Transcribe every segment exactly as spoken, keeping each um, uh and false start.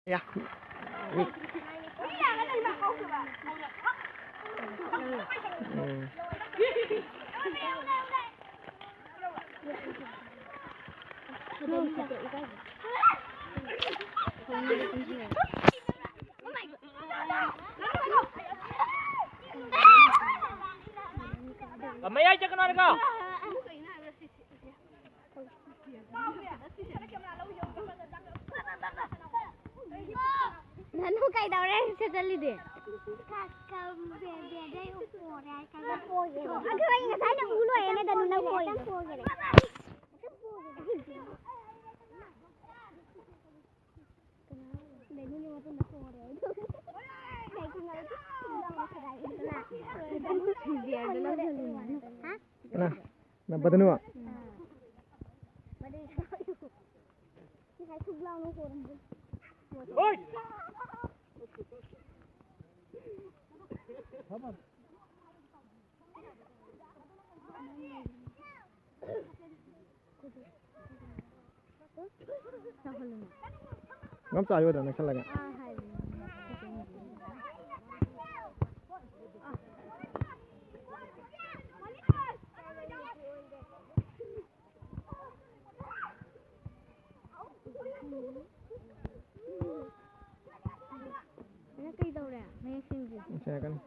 ꯌꯥ꯫ ꯎꯝ꯫ ꯃꯌꯥꯏ ꯆꯠꯀꯅꯣ ꯍꯥꯏꯔꯒ꯫ ꯅꯅꯨ ꯀꯩꯗꯧꯔꯦ ꯁꯤꯗ ꯆꯠꯂꯤꯗꯤ? ꯑꯗꯨ ꯑꯩ ꯉꯁꯥꯏꯅ ꯎ ꯂꯣꯏꯔꯦꯅꯦ, ꯗꯅꯨ ꯅꯪ ꯄꯣꯏꯗꯣ꯫ ꯀꯅꯥ? ꯅꯝꯕꯔꯗꯅꯦꯕ? ꯍꯣꯏ! ꯉꯝꯆꯥ ꯌꯣꯏꯗ ꯅꯛꯁꯜꯂꯒ꯫ ꯅꯪ ꯀꯩ ꯇꯧꯔꯦ? ꯃꯌꯦꯛ ꯁꯦꯡꯗꯦ꯫ ꯁꯦꯡꯉꯛꯀꯅꯤ꯫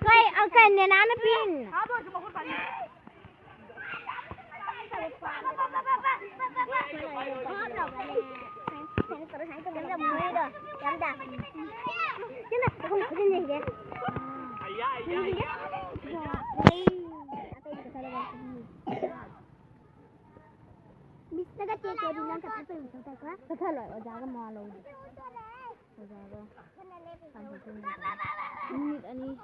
ꯀꯩ, ꯑ, ꯀꯩ ꯅꯦꯅꯥꯅ ꯄꯤꯅ? ꯃꯤꯁꯅꯒ ꯆꯦꯛ ꯇꯧꯔꯗꯤ ꯅꯪ ꯀꯊꯠꯄꯩ ꯃꯊꯧ ꯇꯥꯏꯀꯣ? ꯀꯊꯠꯂꯣꯏ, ꯑꯣꯖꯥꯒ ꯃꯋꯥ ꯂꯧꯗꯦ꯫ ꯃꯤꯅꯤꯠ ꯑꯅꯤ꯫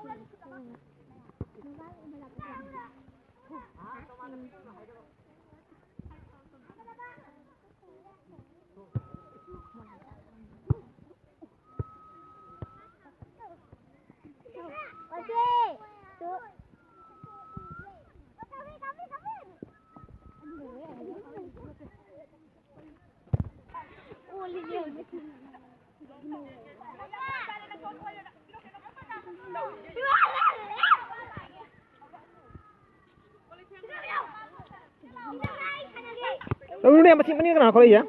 ꯂꯧꯔꯨꯅꯦ, ꯃꯁꯤ ꯃꯅꯤꯡꯗ ꯀꯅꯥ ꯈꯣꯠꯂꯛꯏꯁꯦ?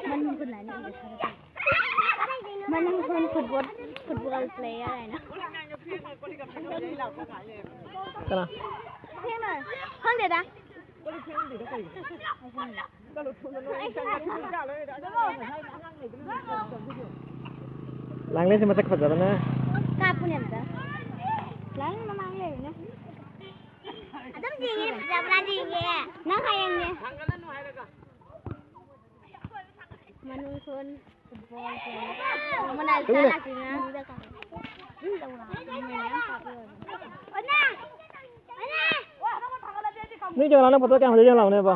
ꯃꯅꯨꯡ ꯈꯨꯟ ꯍꯥꯏꯅ ꯏꯕ ꯁꯥꯔꯛꯀꯅꯤ꯫ ꯃꯅꯨꯡ ꯈꯨꯟ ꯐꯨꯠꯕꯣꯜ, ꯐꯨꯠꯕꯣꯜ ꯄ꯭ꯂꯦꯌꯔ ꯍꯥꯏꯅ꯫ ꯀꯅꯥ? ꯈꯪꯗꯦꯗ꯫ ꯂꯥꯡꯂꯦꯟꯁꯦ ꯃꯁꯛ ꯐꯖꯕꯅ꯫ ꯀꯥꯞꯄꯨꯅꯦ ꯑꯝꯇ꯫ ꯂꯥꯡꯂꯦꯟ ꯃꯃꯥꯡ ꯂꯩꯕꯅꯦ꯫ ꯑꯗꯨꯝ ꯌꯦꯡꯉꯦ, ꯐꯖꯕ꯭ꯔꯥ ꯌꯦꯡꯉꯦ꯫ ꯅꯪ ꯍꯌꯦꯡꯅꯦ꯫ ꯃꯅꯨꯡ ꯁꯣꯟ ꯐꯨꯠꯕꯣꯜ ꯃꯅꯥ ꯆꯨꯝꯃꯤꯅꯦ꯫ ꯆꯥꯅ ꯆꯤꯡꯅ꯫ ꯅꯣꯏ ꯀꯦꯃꯦꯔꯥ ꯅꯪ ꯐꯣꯇꯣ ꯀꯌꯥꯝ ꯐꯖꯩ ꯌꯦꯡ ꯂꯥꯎꯅꯦꯕ?